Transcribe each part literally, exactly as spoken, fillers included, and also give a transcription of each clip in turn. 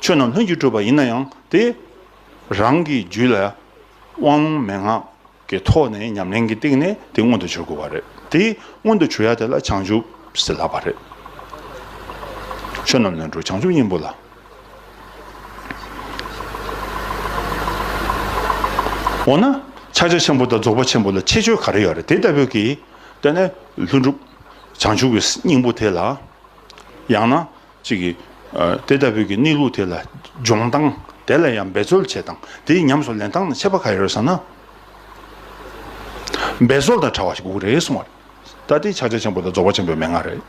ཆོས་རྣམས་ལྷུན་གྱིས་གྲུབ་པ་ཡིན་ན་ཡང་དེ་རང་གི་རྒྱུད་ལ་དབང་ལུང་མན་ངག་གི་ཐོག་ནས་ཉམས་ལེན་གྱི་སྟེང་ནས་དེ་མངོན་དུ་གྱུར་དགོས་པ་རེད། དེ་མངོན་དུ་གྱུར་ཡ་དེ་ལ་བྱང་ཆུབ་ཟེར་ལབ་པ་རེད། ཆོས་རྣམས་ལྷུན་གྲུབ་བྱང་ཆུབ་སྙིང་པོ་ལ། འོ་ན། ཕྱག་རྒྱ་ཆེན་པོ་དང་རྫོགས་པ་ཆེན་པོ་ལ་ཁྱད་ཆོས་ག་རེ་ཡོད་རེད། དེ་ལྟ་བུའི་གི། དེ་ནས་ལྷུན་གྲུབ། བྱང་ཆུབ་ཀྱི་སྙིང་པོ་དེ་ལ། ཡང་ན། གཅིག་གི། ཨ། དེ་ལྟ་བུའི་གི་གནས་ལུགས་དེ་ལ་སྦྱོང་སྟངས། དེ་ལ་ཡང་འབད་རྩོལ་བྱེད་སྟངས། དེའི་ཉམས་སུ་ལེན་སྟངས་ནི་ཁྱད་པར་ག་རེ་ཡོད་ཟེར་ན། འབད་རྩོལ་དང་བྲལ་བ་ཞིག་དགོས་ཀྱི་རེད་གསུངས་པ་རེད། ད་དེ་ཕྱག་རྒྱ་ཆེན་པོ་དང་རྫོགས་པ་ཆེན་པོའི་མན་ངག་རེད།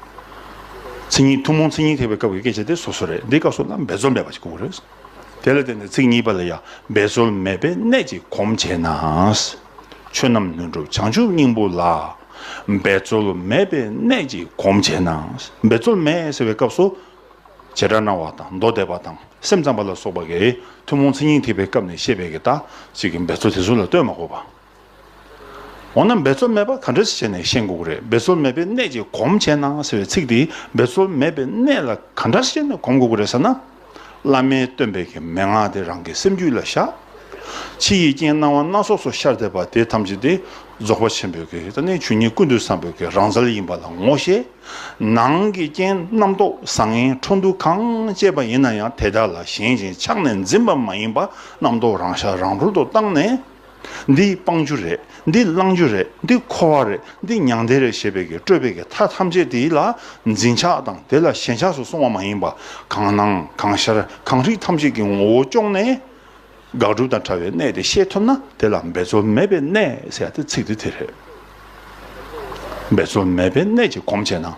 མཚན་ཉིད་ཐུན་མོང་མཚན་ཉིད་ཐེག་པའི་སྐབས་ཀྱི་སྐད་ཆ་དེ་སོ་སོ་རེད། འདིའི་སྐབས་སུ་ལ་འབད་རྩོལ་མེད་པ་ཞིག་དགོས་ཀྱི་རེད། དེ་ལ་བརྟེན་ནས་ཚིག་གཉིས་པ་ལ་ཡང་འབད་རྩོལ་མེད་པའི་གནད་ཀྱིས་གོམས་བྱས་ན། ཆོས་རྣམས་ལྷུན་གྲུབ་བྱང་ཆུབ་སྙིང་པོ་ལ། འབད་རྩོལ་མེད་པའི་གནད་ཀྱིས་གོམས་བྱས་ན། འབད་རྩོལ་མེད་ཟེར་བའི་སྐབས་སུ། བྱེ་བྲག་སྨྲ་བ་དང་མདོ་སྡེ་པ་དང་སེམས་ཙམ་པ་ལ་སོགས་པ་གིས་ཐུན་མོང་མཚན་ཉིད་ཐེག་པའི་སྐབས་ནས་བཤད་པའི་གི་ད་ཅིག་གི་འབད་རྩོལ་དེ་ཚོ་ལ་ལྟོས་མ་དགོས་པ། འོ་ན་འབད་རྩོལ་མེད་པ་ག་འདྲ་ཞིག་བྱས་ནས་ཤེས་དགོས་ཀྱི་རེད། འབད་རྩོལ་མེད་པའི་གནད་ཀྱིས་གོམས་བྱས་ན་ཟེར་བའི་ཚིག་དེ་འབད་རྩོལ་མེད་པའི་གནད་ལ་ག་འདྲ་ཞིག་བྱས་ནས་གོམས་དགོས་ཀྱི་རེད་ཟེར་ན། བླ་མས་སྟོན་པའི་གི་མན་ངག་དེ་རང་གི་སེམས་རྒྱུད་ལ་བཞག་ཕྱི་ཡི་རྐྱེན་སྣང་བ་སྣ་ཚོགས་སུ་ཤར་བསྡད་པ་དེ་ཐམས་ཅད་དེ་རྫོགས་པ་ཆེན་པོའི་གི་ད་ནི་ཆོས་ཉིད་ཀུན་ཏུ་བཟང་པོའི་གི་རང་རྩལ་ཡིན་པ་ལ་ངོ་ཤེས། ནང་གི་རྐྱེན་རྣམ་རྟོག་བཟང་ངན་འཕྲོ་འདུ་གང་སྐྱེས་པ་ཡིན་ན་ཡང་དེ་དག་ལ་ཞེན་ཅིང་ཆགས་ནས་འཛིན་པ་མ་ཡིན་པ་རྣམ་རྟོག་རང་ཤར་རང་གྲོལ་དུ་བཏང་ནས། འདི་སྤང་རྒྱུ་རེད། འདི་བླང་རྒྱུ་རེད། འདི་འཁོར་བ་རེད། འདི་མྱང་འདས་རེད་ཞེས་པའི་གི་སྤྲོས་པའི་གི་མཐའ་ཐམས་ཅད་དེ་ལ་འཛིན་ཆགས་དང་དེ་ལ་ཞེན་ཆགས་སུ་སོང་བ་མ་ཡིན་པ། གང་སྣང་གང་ཤར་གང་རིག་ཐམས་ཅད་ཀྱི་ངོ་བོ་སྐྱོང་ནས། དགག་སྒྲུབ་དང་བྲལ་བའི་གནད་དེ་ཤེས་ཐུབ་ན་དེ་ལ་འབད་རྩོལ་མེད་པའི་གནད་ཟེར་ཡ་དེ་ཚིག་དེ་དེ་རེད། འབད་རྩོལ་མེད་པའི་གནད་ཀྱིས་གོམས་བྱས་ན།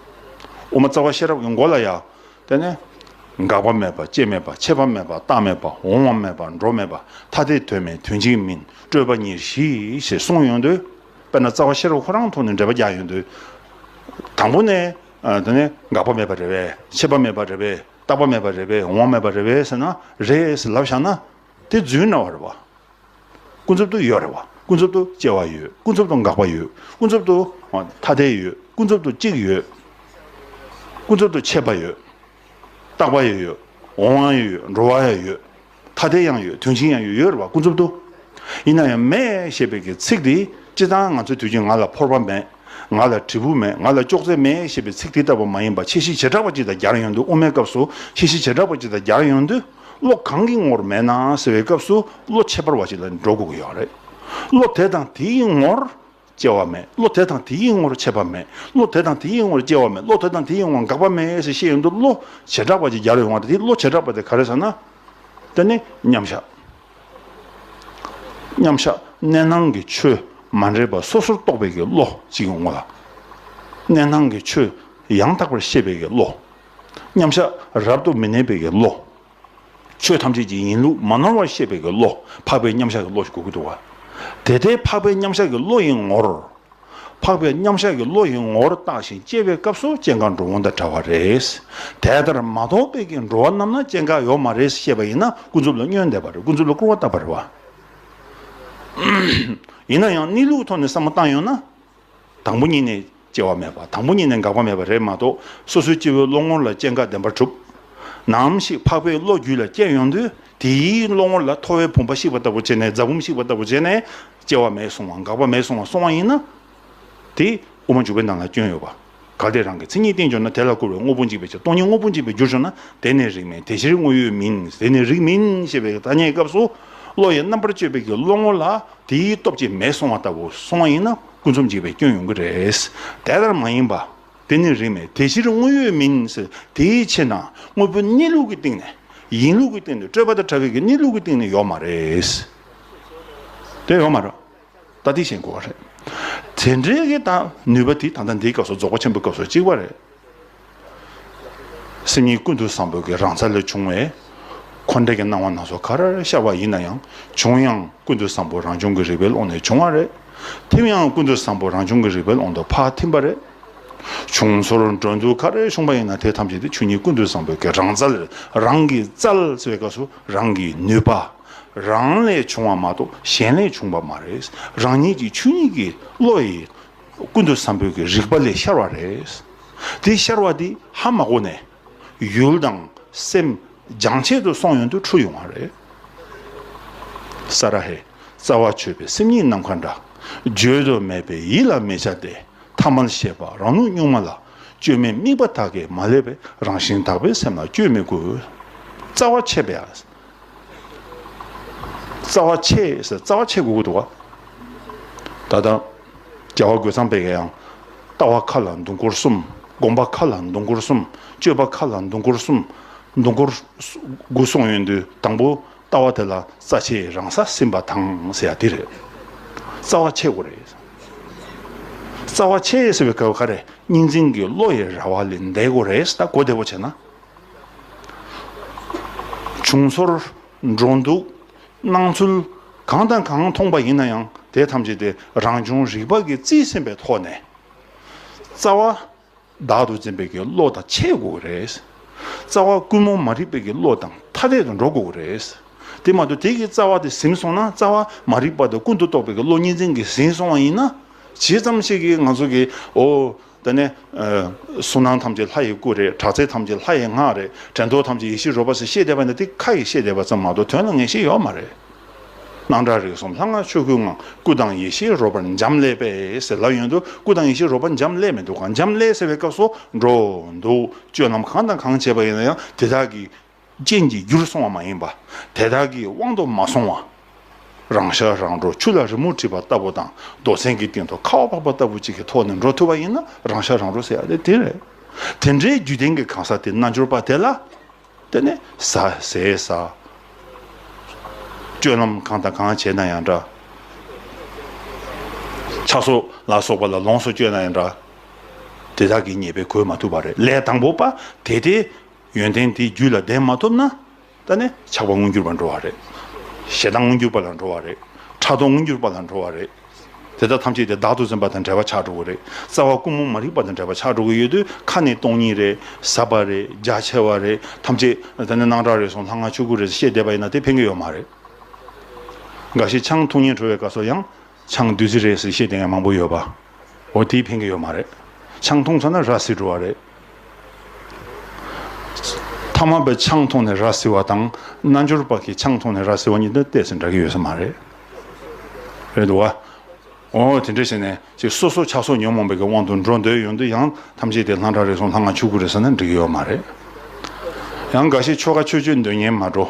དབུ་མ་རྩ་བ་ཤེས་རབ་ཀྱི་མགོ་ལ་ཡ། དེ་ནས། འགག་པ་མེད་པ་སྐྱེ་མེད་པ་ཆད་པ་མེད་པ་རྟག་མེད་པ་འོང་བ་མེད་པ་འགྲོ་མེད་པ་ཐ་དད་དོན་མེད་དོན་གཅིག་མིན་སྤྲོས་པ་ཉེར་ཞི་ཞེས་གསུངས་ཡོང་དུས། དཔེར་ན་རྩ་བ་ཤེས་རབ་ཁོ་རང་ཐོག་ནས་འགྲེལ་པ་རྒྱག་ཡོང་དུས། དང་པོ་ནས། ཨ། དེ་ནས་འགག་པ་མེད་པ་རེད་པས། ཆད་པ་མེད་པ་རེད་པས། རྟག་པ་མེད་པ་རེད་པས། འོང་བ་མེད་པ་རེད་པས་ཟེར་ན་རེད་ཟེར་ལབ་བཞག་ན། དེ་རྫུན་སྨྲ་བ་རེད་པ། ཀུན་རྫོབ་ཏུ་ཡོད་རེད་པ། ཀུན་རྫོབ་ཏུ་སྐྱེ་བ་ཡོད། ཀུན་རྫོབ་ཏུ་འགག་པ་ཡོད། ཀུན་རྫོབ་ཏུ་ཐ་དད་ཡོད། ཀུན་རྫོབ་ཏུ་གཅིག་ཡོད། ཀུན་རྫོབ་ཏུ་ཆད་པ་ཡོད། རྟག་པ་ཡོད་ཡོད། འོང་བ་ཡོད་ཡོད། འགྲོ་བ་ཡང་ཡོད། ཐ་དད་ཡང་ཡོད། དོན་གཅིག་ཡང་ཡོད་ཡོད་རེད་པ། ཀུན་རྫོབ་ཏུ། ཡིན་ན་ཡང་མེད་ཞེས་པའི་གི་ཚིག་འདི་སྤྱིར་བཏང་ང་ཚོའི་དུས་རྒྱུན་ང་ལ་ཕོར་པ་མེད། ང་ལ་དྲིལ་བུ་མེད། ང་ལ་ཅོག་ཙེ་མེད་ཞེས་པའི་ཚིག་དེ་ལྟ་བུ་མ་ཡིན་པ་ཁྱད་གཞི་བྱེ་བྲག་པ་ཅིག་དང་སྦྱར་ཡོང་དུས། དབུ་མའི་སྐབས་སུ་ཁྱད་གཞི་བྱེ་བྲག་པ་ཅིག་དང་སྦྱར་ཡོང་དུས། བློ་གང་གི་ངོར་མེད་ན་ཟེར་བའི་སྐབས་སུ་བློ་ཁྱད་པར་བ་ཅིག་ལ་འགྲོ་དགོས་ཀྱི་ཡོད་རེད། བློ་དེ་དང་དེའི་ངོར་སྐྱེ་བ་མེད། བློ་དེ་དང་དེའི་ངོར་ཆད་པ་མེད། བློ་དེ་དང་དེའི་ངོར་སྐྱེ་བ་མེད། བློ་དེ་དང་དེའི་ངོར་འགག་པ་མེད་ཟེར་བཤད་ཡོང་དུས། བློ་བྱེ་བྲག་པ་ཅིག་སྦྱར་ཡོང་བ་རེད། དེ་བློ་བྱེ་བྲག་པ་དེ་ག་རེ་ཟེར་ན། དེ་ནི་མཉམ་བཞག་མཉམ་བཞག་གནས་སྣང་གི་ཆོས་མ་འདྲེས་པ་སོ་སོར་རྟོག་པའི་གི་བློ་གཅིག་ཡོང་བ་ལ། གནས་སྣང་གི་ཆོས་ཡང་དག་པར་ཤེས་པའི་གི་བློ། མཉམ་བཞག་རབ་ཏུ་མི་གནས་པའི་གི་བློ། ཆོས་ཐམས་ཅད་ཀྱི་ཡིན་ལུགས་མ་ནོར་བར་ཤེས་པའི་གི་བློ། འཕགས་པའི་མཉམ་བཞག་གི་བློ་ཞིག་དགོས་ཀྱི་འདུག་བ། དེ་ལྟའི་འཕགས་པའི་མཉམ་བཞག་གི་བློ་ཡི་ངོར། འཕགས་པའི་མཉམ་བཞག་གི་བློ་ཡི་ངོར་བརྟགས་ཤིང་དཔྱད་པའི་སྐབས་སུ་སྐྱེ་འགག་འགྲོ་འོང་དང་བྲལ་བ་རེད། དེ་ལྟར་མ་རྟོགས་པའི་གི་འགྲོ་བ་རྣམས་ན་སྐྱེ་འགག་ཡོད་མ་རེད་ཞེས་པ་ཡིན་ན་ཀུན་རྫོབ་ལ་བསྙོན་འདེབས་པ་རེད། ཀུན་རྫོབ་ལ་སྐུར་བ་བཏབ་པ་རེད་བ། ཡིན་ན་ཡང་གནས་ལུགས་ཐོག་ནས་བསམ་བློ་བཏང་ཡོང་ན། དང་པོ་ཉིད་ནས་སྐྱེ་བ་མེད་པ། དང་པོ་ཉིད་ནས་འགག་པ་མེད་པ་རེད་མ་གཏོགས། སོ་སོའི་སྐྱེ་བོའི་བློ་ངོར་ལ་སྐྱེ་འགག་བདེན་པར་གྲུབ། ནམ་ཞིག་འཕགས་པའི་བློ་རྒྱུད་ལ་སྐྱེ་ཡོང་དུས། དེའི་བློ་ངོར་ལ་ཐོ་བའི་བུམ་པ་བཤིག་པ་ལྟ་བུ་བྱས་ནས། རྫ་བུམ་བཤིག་པ་ལྟ་བུ་བྱས་ནས། སྐྱེ་བ་མེད་སོང་བ། འགག་པ་མེད་སོང་བ་སོང་བ་ཡིན་ན། དེ་དབུ་མ་འཇུག་པའི་ནང་ལ་སྐྱོན་ཡོད་པ། གལ་ཏེ་རང་གི་མཚན་ཉིད་བསྟན་གྱུར་ན། དེ་ལ་སྐུར་བས་དངོས་པོ་འཇིག་པའི་ཕྱིར། སྟོང་ཉིད་དངོས་པོ་འཇིག་པའི་རྒྱུར་གྱུར་ན། དེ་ནི་རིགས་མེད། དེ་ཕྱིར་དངོས་ཡོད་མིན། དེ་ནི་རིགས་མིན་ཞེས་པའི་ཐ་སྙད་སྐབས་སུ། བློ་ཡི་རྣམ་པར་དཔྱོད་པའི་གི་བློ་ངོ་ལ་དེའི་སྟོབས་ཀྱིས་མེད་སོང་བ་ལྟ་བུ་སོང་བ་ཡིན་ན། ཀུན་རྫོབ་འཇིག་པའི་སྐྱོན་ཡོང་གི་རེད། དེ་ལྟར་མ་ཡིན་པ། དེ་ནི་རིགས་མེད། དེ་ཕྱིར་དངོས་ཡོད་མིན་ཟེར། དེའི་ཕྱིར་ན་དངོས་པོའི་གནས་ལུགས་ཀྱི་སྟེང་ནས། ཡིན་ལུགས་ཀྱི་སྟེང་ནས། སྤྲོས་པ་དང་བྲལ་བའི་གི་གནས་ལུགས་ཀྱི་སྟེང་ནས་ཡོད་མ་རེད། དེ་ཡོད་མ་རེད། ད་དེ་ཤེས་དགོས་པ་རེད། དེ་འདྲའི་གི་ད་ནུས་པ་དེ་ད་ལྟ་འདིའི་སྐབས་སུ་རྫོགས་པ་ཆེན་པོའི་སྐབས་སུ་གཅིག་པ་རེད། སེམས་ཉིད་ཀུན་ཏུ་བཟང་པོའི་གི་རང་རྩལ་ལས་བྱུང་བའི་འཁོར་འདས་ཀྱི་སྣང་བ་སྣ་ཚོགས་ག་རེ་ཤར་བ་ཡིན་ན་ཡང་། བྱུང་ཡང་ཀུན་ཏུ་བཟང་པོ་རང་བྱུང་གི་རིག་པའི་ཀློང་ནས་བྱུང་བ་རེད། ཐིམ་ཡང་ཀུན་ཏུ་བཟང་པོ་རང་བྱུང་གི་རིག་པའི་ཀློང་དུ་ཕར་ཐིམ་པ་རེད། བྱུང་ཚོར་འགྲོ་འདུག་ག་རེ་བྱུང་བ་ཡིན་ན། དེ་ཐམས་ཅད་དེ་ཆོས་ཉིད་ཀུན་ཏུ་བཟང་པོའི་གི་རང་རྩལ་རེད། རང་གི་རྩལ་ཟེར་བའི་སྐབས་སུ་རང་གི་ནུས་པ། རང་ལས་བྱུང་བ་མ་གཏོགས་གཞན་ལས་བྱུང་བ་མ་རེད། རང་ཉིད་ཀྱི་ཆོས་ཉིད་ཀྱི་བློ་ཡིས་ཀུན་ཏུ་བཟང་པོའི་གི་རིག་པ་ལས་ཤར་བ་རེད། དེ་ཤར་བ་དེ་ཧ་མ་གོ་ནས། ཡུལ་དང་སེམས་ སྦྱང་བྱེད་དུ་སོང་ཡོང་དུས་འཁྲུལ་ཡོང་བ་རེད། ས་ར་ཧེ། རྩ་བ་ཆོད་པའི་སེམས་ཉིད་ནམ་མཁའ་འདྲ། བརྗོད་དུ་མེད་པའི་ཡིད་ལ་མི་བྱ་སྟེ། ཐ་མལ་ཤེས་པ་རང་ལུགས་གཉུག་མ་ལ། བཅོས་མའི་དམིགས་པ་དག་གིས་མ་བསླད་པའི། རང་བཞིན་དག་པའི་སེམས་ལ་བཅོས་མི་དགོས། རྩ་བ་ཆད་པས། རྩ་བ་ཆད་ཟེར། རྩ་བ་ཆད་དགོས་ཀྱི་འདུག་ག། ད་ལྟ་རྒྱལ་བ་རྒོད་ཚང་པའི་གི་ཡང་། ལྟ་བ་མཁའ་ལ་ཟླུམ་སྐོར་གསུམ། སྒོམ་པ་མཁའ་ལ་ཟླུམ་སྐོར་གསུམ། སྤྱོད་པ་མཁའ་ལ་ཟླུམ་སྐོར་གསུམ། ཟླུམ་སྐོར་དགུ་གསུངས་ཡོང་དུས། དང་པོ་ལྟ་བ་དེ་ལ་རྩ་ཆེའི་རང་ས་ཟིན་པ་དང་ཟེར་ཡ་དེ་རེད། རྩ་བ་ཆད་དགོས་རེད། རྩ་བ་ཆད་ཟེར་བའི་སྐབས་ག་རེ། གཉིས་འཛིན་གྱི་བློ་ཡི་ར་བ་ལས་འདས་དགོས་རེད། ད་གོ་བདེ་པོ་བྱས་ན། བྱུང་ཚོར། འགྲོ་འདུག། སྣང་ཚུལ། གང་དང་གང་མཐོང་པ་ཡིན་ན་ཡང་། དེ་ཐམས་ཅད་དེ་རང་བྱུང་རིག་པ་གིས་རྩིས་ཟིན་པའི་ཐོག་ནས། རྩ་བ་བདག་ཏུ་འཛིན་པའི་གི་བློ་དང་ཆད་དགོས་རེད། རྩ་བ་ཀུན་རྨོངས་མ་རིག་པའི་གི་བློ་དང་ཐ་དད་དུ་འགྲོ་དགོས་རེད། དེ་མ་གཏོགས་དེ་གི་རྩ་བ་དེ་ཟིན་སོང་ན། རྩ་བ་མ་རིག་པ་དང་ཀུན་ཏུ་རྟོག་པའི་གི་བློ་གཉིས་འཛིན་གྱིས་ཟིན་སོང་བ་ཡིན་ན། ཇི་ཙམ་ཞིག་གིས་ང་ཚོ་གི་འོ། དེ་ནས་ཨ་གཟུགས་སྣང་ཐམས་ཅད་ལྷ་ཡི་སྐུ་རེད། གྲགས་ཚད་ཐམས་ཅད་ལྷ་ཡི་སྔགས་རེད། དྲན་རྟོག་ཐམས་ཅད་ཡེ་ཤེས་རོལ་པ་ཟེར་བཤད་བསྡད་པ་ནི། དེ་ཁ་ཡིས་བཤད་བསྡད་པ་ཙམ་མ་གཏོགས་དོན་ལ་ངེས་ཤེས་ཡོད་མ་རེད། སྣང་གྲགས་རིག་གསུམ་ལྷ་སྔགས་ཆོས་སྐུའི་ངང་། སྐུ་དང་ཡེ་ཤེས་རོལ་པར་འབྱམས་ཀླས་པས་ཟེར་ལབ་ཡོང་དུས། སྐུ་དང་ཡེ་ཤེས་རོལ་པར་འབྱམས་ཀླས་མི་འདུག་ག། འབྱམས་ཀླས་ཟེར་བའི་སྐབས་སུ། འགྲོ་འདུག། སྤྱོད་ལམ་གང་དང་གང་བྱས་པ་ཡིན་ན་ཡང་། དེ་དག་གི་རྐྱེན་གྱིས་འགྱུར་སོང་བ་མ་ཡིན་པ། དེ་དག་གི་དབང་དུ་མ་སོང་བ། རང་ཤར་རང་འགྲོ། ཆུ་ལ་རི་མོ་བྲིས་པ་ལྟ་བུ་དང་། རྡོ་ཚན་གྱི་སྟེང་དུ་ཁ་བ་བབས་པ་ལྟ་བུ་ཅིག་གི་ཐོག་ནས་འགྲོ་ཐུབ་པ་ཡིན་ན། རང་ཤར་རང་འགྲོ་ཟེར་ཡ་དེ་དེ་རེད། དེ་འདྲའི་རྒྱུད་ལྡན་གྱི་གང་ཟག་དེ་རྣལ་འབྱོར་པ་དེ་ལ། དེ་ནས་ཟ་ཟས་ཟ། སྤྱོད་ལམ་གང་དང་གང་བྱས་ན་ཡང་འདྲ། ཆགས་སོགས་ལ་སོགས་པ་ལ་ལོངས་སུ་སྤྱོད་ན་ཡང་འདྲ། དེ་དག་གི་ཉེས་པས་གོས་མ་ཐུབ་པ་རེད། ལས་དང་པོ་པ་དེ་དེ། ཡོན་ཏན་དེ་རྒྱུད་ལ་ལྡན་མ་ཐུབ་ན། ད་ནི་ཆགས་པ་མངོན་གྱུར་པར་འགྲོ་བ་རེད། ཞེ་སྡང་མངོན་གྱུར་པ་ལ་འགྲོ་བ་རེད། ཕྲག་དོག་མངོན་གྱུར་པ་ལ་འགྲོ་བ་རེད། དེ་དག་ཐམས་ཅད་དེ་བདག་ཏུ་འཛིན་པ་དང་བྲལ་བ་ཆགས་འགྲོ་གི་རེད། རྩ་བ་ཀུན་རྨོངས་མ་རིག་པ་དང་བྲལ་བ་ཆགས་འགྲོ་གི་ཡོད་དུས། ཁ་ནས་སྟོང་ཉིད་རེད། ཟབ་པ་རེད། རྒྱ་ཆེ་བ་རེད། ཐམས་ཅད་དེ་ནི་སྣང་གྲགས་རེད་སོང་། ལྷ་སྔགས་ཆོས་སྐུ་རེད་ཟེར་བཤད་བསྡད་པ་ཡིན་ན། དེ་ཕན་གྱི་ཡོད་མ་རེད། འགའ་ཞིག་ཆང་འཐུང་སྙིང་བྲོ་བའི་སྐབས་སུ་ཡང་། ཆང་བདུད་རྩི་རེད་ཟེར་བཤད་བསྡད་མཁན་མང་པོ་ཡོད་པ། འོ་དེས་ཕན་གྱི་ཡོད་མ་རེད། ཆང་འཐུང་ཚར་ན་ར་བཟི་འགྲོ་བ་རེད། ཐ་མལ་པའི་ཆང་འཐུང་ནས་ར་བཟི་བ་དང་། རྣལ་འབྱོར་པ་གིས་ཆང་འཐུང་ནས་ར་བཟི་བ་གཉིས་དེ་ཏོག་ཙམ་འདྲ་གི་ཡོད་ས་མ་རེད། རེད་འདུག་བ། འོ་དེ་འདྲ་བྱས་ནས་ཅིག་སོ་སོ་ཆགས་སོགས་ཉོན་མོངས་པའི་གི་དབང་དུ་འགྲོ་འདོད་ཡོང་དུས་ཡང་། ཐམས་ཅད་དེ་ལྷ་འདྲ་རེད་སོང་། ལྷ་སྔགས་ཆོས་སྐུ་རེད་ཟེར་ན་འགྲིག་གི་ཡོད་མ་རེད། ཡང་འགའ་ཞིག་ཆོ་ག་ཆོས་སྤྱོད་འདོན་མཁན་མ་འགྲོ།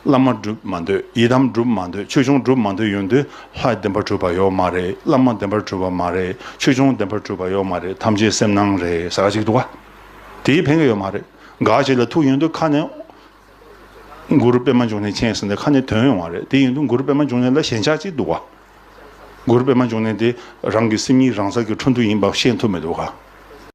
བླ་མ་སྒྲུབ་མ་འདོད། ཡི་དམ་སྒྲུབ་མ་འདོད། ཆོས་སྐྱོང་སྒྲུབ་མ་འདོད་ཡོང་དུས། ལྷ་བདེན་པར་གྲུབ་པ་ཡོད་མ་རེད། བླ་མ་བདེན་པར་གྲུབ་པ་མ་རེད། ཆོས་སྐྱོང་བདེན་པར་གྲུབ་པ་ཡོད་མ་རེད། ཐམས་ཅད་སེམས་སྣང་རེད་ཟེར་བ་ཅིག་འདུག་བ། དེས་ཕན་གྱི་ཡོད་མ་རེད། འགའ་ཞིག་ལ་ཐུག་ཡོང་དུས་ཁ་ནས་གུ་རུ་པདྨ་འབྱུང་གནས་མཁྱེན་ཟེར་ནས་ཁ་ནས་ཐོན་ཡོང་བ་རེད། དེ་ཡིན་དུས་གུ་རུ་པདྨ་འབྱུང་གནས་ལ་ཞེན་ཆགས་ཅིག་འདུག་བ། གུ་རུ་པདྨ་འབྱུང་གནས་དེ་རང་གི་སེམས་ཉིད་རང་སར་གྱི་འཕྲོ་འདུ་ཡིན་པ་ཤེས་ཐུབ་མི་འདུག་ག།